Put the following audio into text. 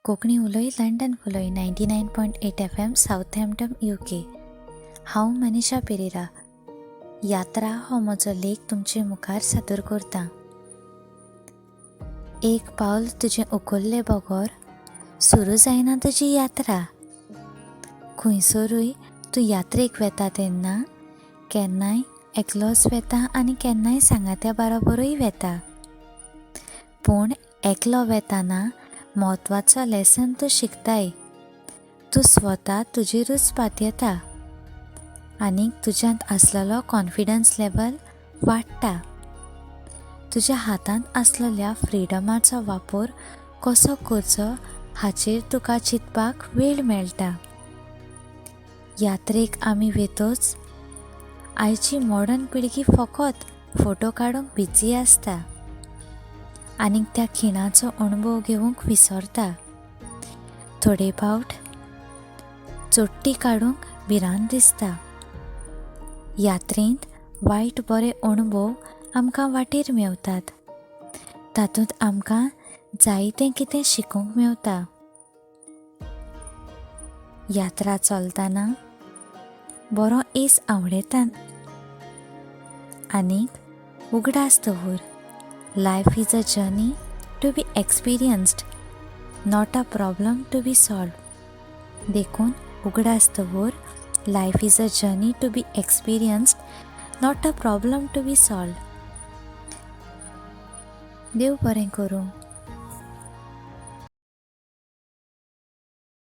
कोंकणी उलय London फुलय 99.8 FM, Southampton, UK. हांव मनीषा पेरेरा. यात्रा हो म्हजो लेख तुमचे मुखार सादर करतां. एक पावल तुजें उखल्ले बगर सुरू जायना तुजी यात्रा. खंयसरूय तूं यात्रेक वेता तेन्ना केन्नाय एकलोच वेता आनी केन्नाय सांगात्या बरोबरूय वेता. पूण एकलो वेताना म्हत्वाचो लेसन तूं शिकताय. तूं स्वता तुजेरूच पातयेता आनी तुज्यांत आसलेलो कॉन्फिडन्स लेवल वाडटा. तुज्या हातांत आसलेल्या फ्रिडमाचो वापर कसो करचो हाचेर तुका चिंतपाक वेळ मेळटा. यात्रेक आमी वेतोच आयची मॉडर्न पिळगी फकत फोटो काडूंक बिजी आसता आनीक त्या खिणाचो अणभव घेवंक विसरता. थोडे फावट चोट्टी काडूंक भिरांत दिसता. यात्रेंत वायट बरे अणभव आमकां वाटेर मेवतात. तातूंत आमकां जायतें कितें शिकूंक मेवता. यात्रा चलतना बरो एस आवडयतात आनीक उगडास दवर, life is a journey to be experienced, not a problem to be solved. देखून उगडास दवर, life is a journey to be experienced, not a problem to be solved. देव बरें करूं.